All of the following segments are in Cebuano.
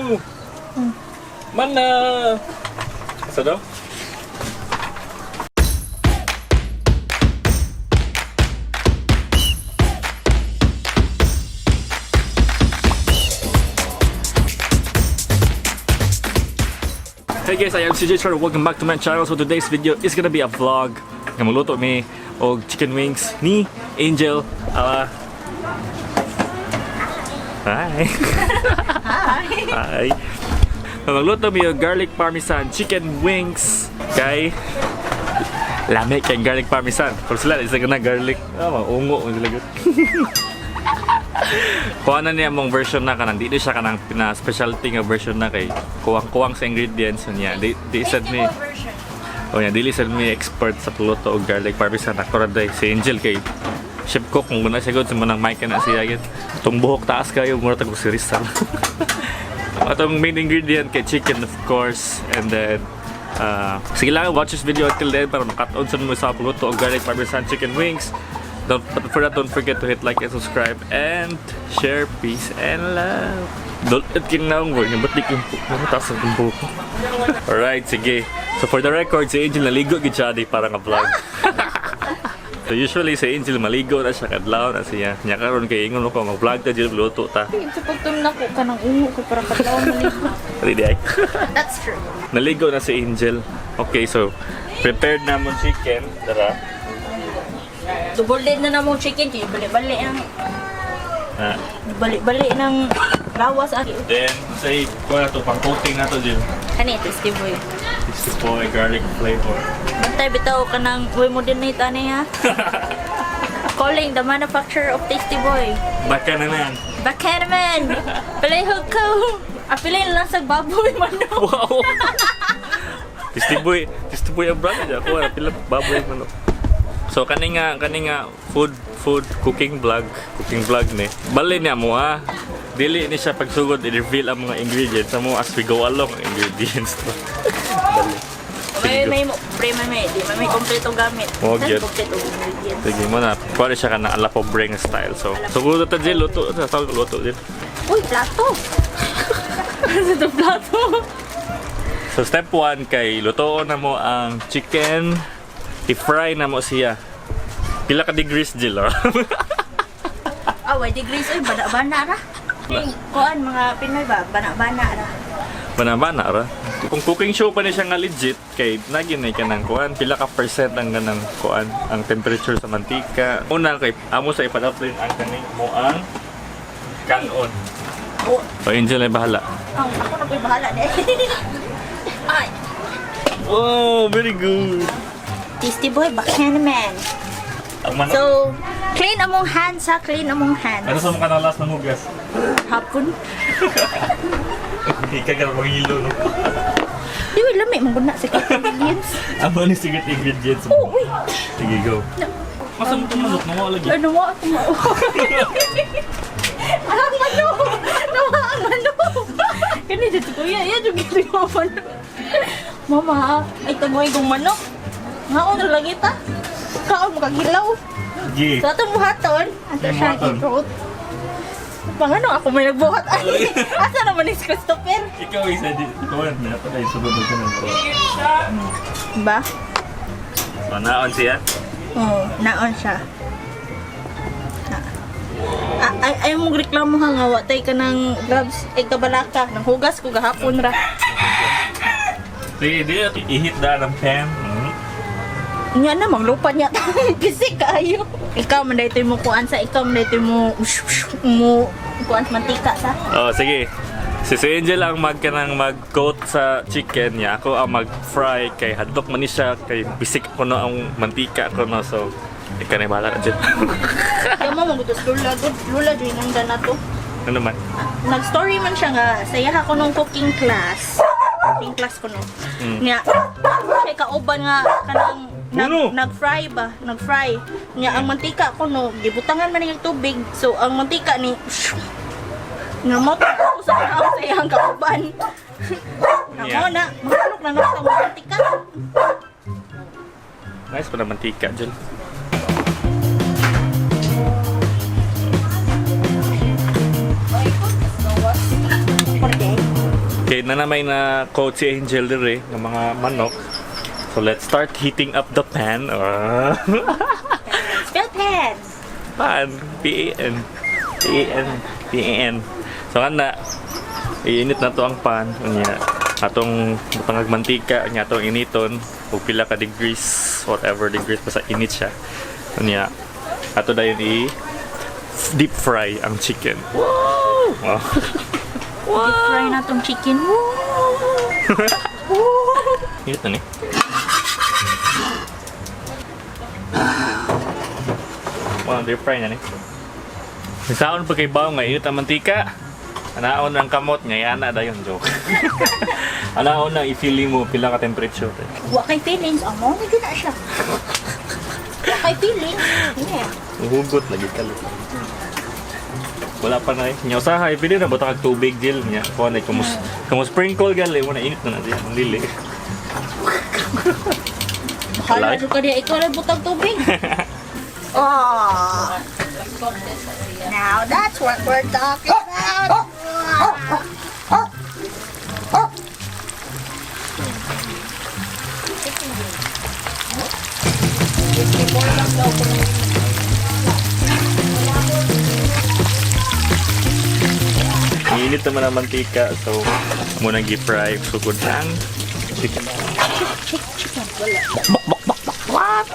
Two! Mana! Asa daw? Hey guys, I am CJ Char. Welcome back to my channel. So today's video is gonna be a vlog. Nga magluto mi og chicken wings ni Angel. Hi. Hi. Hi. Magluto mi og garlic parmesan chicken wings kay lami kay garlic parmesan. Pero sila isa na garlic. Ah, maungo man sila gud. Kuha na niya mong version na kanang dito siya kanang pina specialty nga version na kay kuwang-kuwang sa ingredients niya. Di sad ni version. O yan, dili sad mi expert sa pagluto og garlic parmesan. Ako ra day si Angel kay chef cook kung guna siya gud sa manang mic na siya gid. Itong buhok taas kayo mura tag si Rizal. Atong main ingredient kay chicken, of course, and then sige lang, watch this video until the end para makat-on sa mo sa pagluto og garlic parmesan chicken wings. Don't, but for that, don't forget to hit like and subscribe and share peace and love. Don't it kinaong boy, ba't di yung taas ang buhok. Alright, sige. So for the record, si Angel naligo gid siya di para nga vlog. So usually si Angel maligo na siya kadlaw na siya. Nya karon kay ingon ko mag-vlog ta jud luto ta. Sa pagtum na ko, kanang ungo ko para kadlaw maligo. Ready ay. That's true. Naligo na si Angel. Okay, so prepared na mo chicken. Tara. Double dead na namong chicken kay bali-bali ang Ah. bali-bali ng lawas ang Then say ko na to pang coating na to Jill. Kani tasty boy. 64 garlic flavor. Bantay bitaw kanang uy mo din na ani ha. Calling the manufacturer of Tasty Boy. Baka na nan. Baka naman! Palihog ko! Apilin lang sa baboy manok. Wow. Tasty boy ang brand niya. Ako pila baboy manok. So kani nga food food cooking vlog ni. Bali niya mo ha. Dili ni siya pagsugod i-reveal ang mga ingredients sa mo as we go along ang ingredients to. Bali. May Sige, may mo, pre may may, di may may kompleto gamit. Oh, Saan gyud. kompleto ingredients. Sige mo na. Kuha siya ka na ala pobre nga style. So, sugod ta Jill, luto sa tawag luto Jill. Uy, plato! Sa ito plato? So step 1 kay lutoon na mo ang chicken. I-fry na mo siya. Pila ka degrees Jill? Oh? Ah, why degrees? Uy, bana-bana ra. Kuan, mga Pinoy ba? Bana-bana ra. Bana-bana ra. Kung cooking show pa ni siya nga legit kay nagin ka ng kuan pila ka percent ang ganang kuan ang temperature sa mantika. Una kay amo sa ipadapin ang kaning mo ang kanon. Oh, O Angel ay bahala. ang ako na po'y bahala di. Ay, Wow, very good. Tasty boy, baka naman. Ang manok. So, clean among hands ha, clean among hands. Ano sa mga kanalas ng hugas? Hapon. Hindi ka ganang manghilo, no? Di, wait, lami, mangguna sa ingredients. Amo ni secret ingredients. Oh, uy. Sige, go. No. Masa mo itong manok? Nawa lagi. Ano mo? Ako mo. Ang manok! Nawa ang manok! Kani dito kuya, iya jud gid yung manok. Mama, ay tagoy kong manok. Ngaon ra lagi ta. Kaon mo kagilaw. Sige. Sa atong buhaton, ato siya Buhaton. i-throat. Pangano ako may nagbuhat ay. Asa naman ni si Christopher? Ikaw isa di. Ikaw na pa tayo sunod ka ng kuwan. Ba? So, naon siya? Oo, naon siya. Ah, ay, ay mong reklamo ha nga wa tay ka ng gloves ay kabalaka nang hugas ko gahapon ra. Sige, di. I-hit na ng pan. Nya na maglupa niya bisik kaayo. Ikaw man daytoy mo kuan sa ikaw man daytoy mo mo kuan sa mantika sa. Oh, sige. Si si Angel ang mag kanang mag-coat sa chicken niya. Ako ang mag-fry kay hadlok man ni siya kay bisik ko na ang mantika ko no. So, ikaw na yung bahala na dyan. Kaya mo magutos lula gud lula jud nang na to. Ano man? Nag-story man siya nga saya ako nung cooking class. Cooking class ko no. Nya siya kauban nga kanang nag, Ano? nag-fry ba? Nag-fry. Nya ang mantika ko no, gibutangan man yung tubig. So ang mantika ni nga mo ako sa tao sa iyang kauban. Na mo na, mahanok na no sa mantika. Nice pa na mantika, Jill. Porque Kay na may na coat si Angel dire ng mga manok. So let's start heating up the pan. Ah. Spell pan. Pan. P-A-N. P-A-N. P-A-N. So ana, iinit na to ang pan. Unya, atong butangag mantika, unya atong initon og pila ka degrees, whatever degrees basta init siya. Unya, ato dayon i deep fry ang chicken. Wow! Wow. Deep fry na tong chicken. Woo! Init na ni. Wow, deep fry na ni. Saon pa kay bawo nga init ang mantika. Anaon ang kamot nga ana dayon joke. Anaon na i-feeling mo pila ka temperature. Wa kay feelings. Amo na gyud na siya. Wa kay feelings. Yeah. Hugot lagi kali. Wala pa na eh. Nya usahay pili na butang tubig gel nya. Kuan ay kumus kumus sprinkle gali mo na init na na diya ang dili. Bahala jud ka diya. Ikaw lang butang tubig. Oh. Now that's what we're talking about. Init naman ang mantika so muna gi-fry sugod ang chicken. Chicken. Bok bok bok bok. What?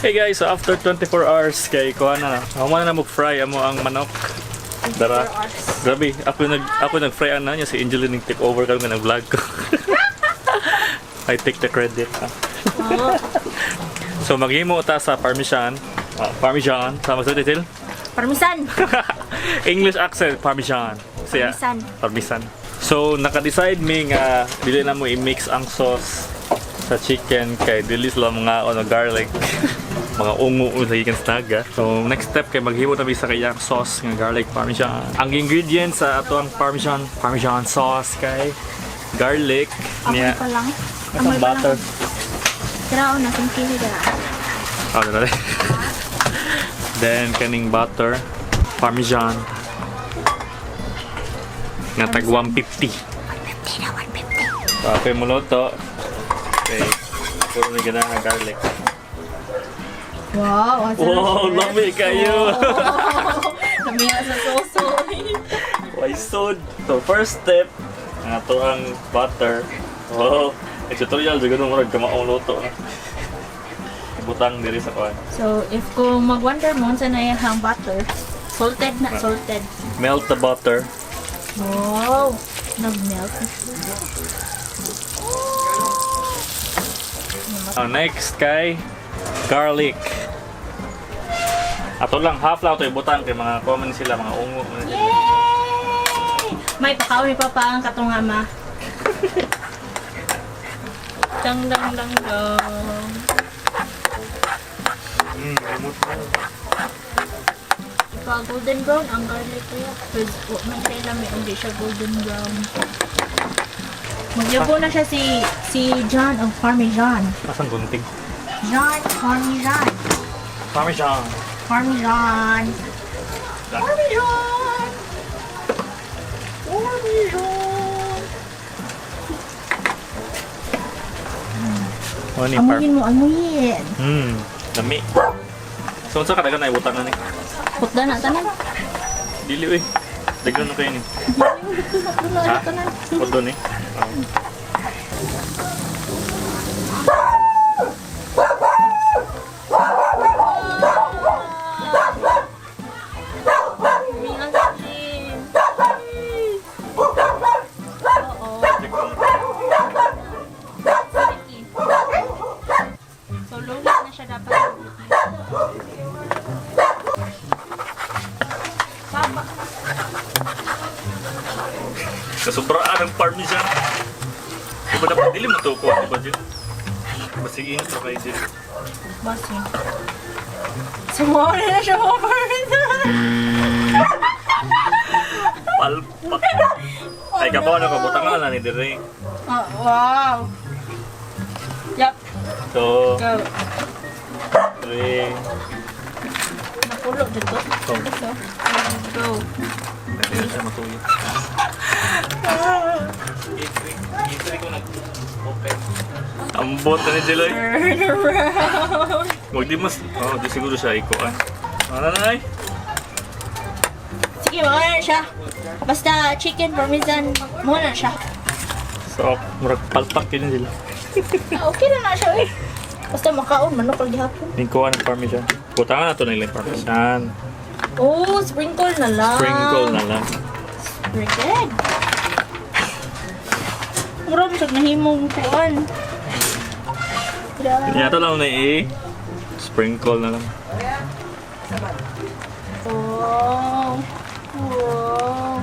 Hey guys, so after 24 hours kay kuha na. Ako na mo fry amo ang manok. Dara. Grabe, ako nag-fry ana niya si Angeline nag take over kami ng vlog ko. I take the credit. Ah. So maghimo ta sa parmesan. Ah, parmesan, tama sa title? Parmesan. English accent, parmesan. Siya, Parmesan. Parmesan. So naka-decide mi nga dili na mo i-mix ang sauce sa chicken kay dili sila mga ono garlic. Mga ungo sa gikan sa naga. So next step kay maghimo ta mi sa kayang sauce nga garlic parmesan. Ang ingredients sa ato ang parmesan sauce kay garlic Amoy niya. pa lang. Asang Amoy pa lang. butter. Kiraon na kung kini dara. Oh, dali. Then kaning butter, parmesan. Nga tag 150. 150 na 150. Okay, muluto. Okay. Puro ni ganahan garlic. Wow, asa na Wow, siya? lami kayo. Lami nga sa sosoy. Why so? So first step, ang ato ang butter. Wow, may tutorial jud ganun murag kamaong luto. Butang diri sa kuan. So, if ko mag-wonder mo, sa na ang butter, salted na, salted. Melt the butter. Wow! Nag-melt na siya. Now, next kay garlic. Ato lang half lang ito ibutang kay mga common sila mga ungo. Mga sila. Yay! May pakaw ni Papa ang katong ama. Dang dang dang dang. Remote na. Pa golden brown ang garlic ko. Cause wa man siya lami hindi siya golden brown. Magyabo na siya si John of Parmesan. Asang gunting? John Parmesan. Parmesan. Parmesan. Parmesan. Parmesan. Oh, ni par. Amuyin mo, amuyin. Lami. So unsa ka dagan na ibutang na ni? Putda na tanan. Dili oy. Daghan na kayo ni. Ha? Tanan. Putdo ni. Oh. May asin. Oo. Sticky. So, low heat na siya dapat. Baba. Kasubraan ang parmesan. Di ba dapat dili mo to kuha, di ba Jill? Basig init ra kay Jill. Basi. Sumuha na siya mga parmesan. Palpak. Ay, kabaw na kabutang na ni dire. Ah, wow. Yep, Two, go. three. Napulo dito. Go. So, go. Hindi siya matuyo. E3 ko nag-open. Ambot na ni Jeloy. Turn around. Wag di mas... Oh, di siguro siya ikuan. Ano na ay? Sige, mga na siya. Basta chicken parmesan, mo na siya. So, murag palpak yun sila. Ah, okay na na siya eh. Basta makaon, manok lagi hapon. Ningkuan ng parmesan. Butangan na to nila yung parmesan. Oh, sprinkle na lang. Sprinkle na lang. Sprinkle. Mura mo siya nahimong kuan. Yeah. Kanya to lang na i sprinkle na lang. Wow. Wow.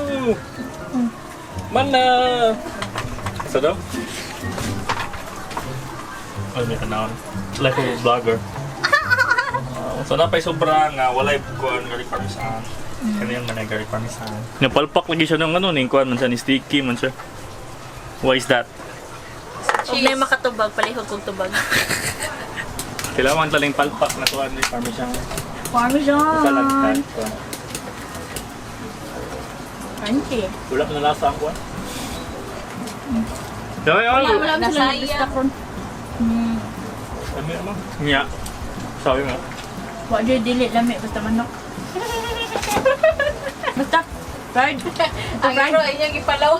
Wow. Mana! Sa daw? Ay, may tanaw. Like a vlogger. So napay sobra nga walay kuan garlic parmesan. Kani yung manay garlic parmesan. Napalpak lagi siya ng ano ning kuan man siya ni sticky man siya. Why is that? Huwag na yung makatubag, palihog kong tubag. Kailangan taling palpak na kuan ni parmesan. Parmesan! Sa lagtan. Kuan. Crunchy. Wala na lasa ang kuan. Dami Wala, ano? wala mo sila nag-lista ron. Dami mo. Nya. Sabi mo. Wa jud dili lami basta manok. Basta fried. Ang Fried. iro inyong ipalaw.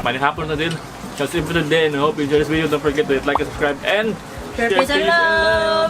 Manihapon na din. That's it for today and I hope you enjoyed this video. Don't forget to hit like and subscribe and Share, peace, and love.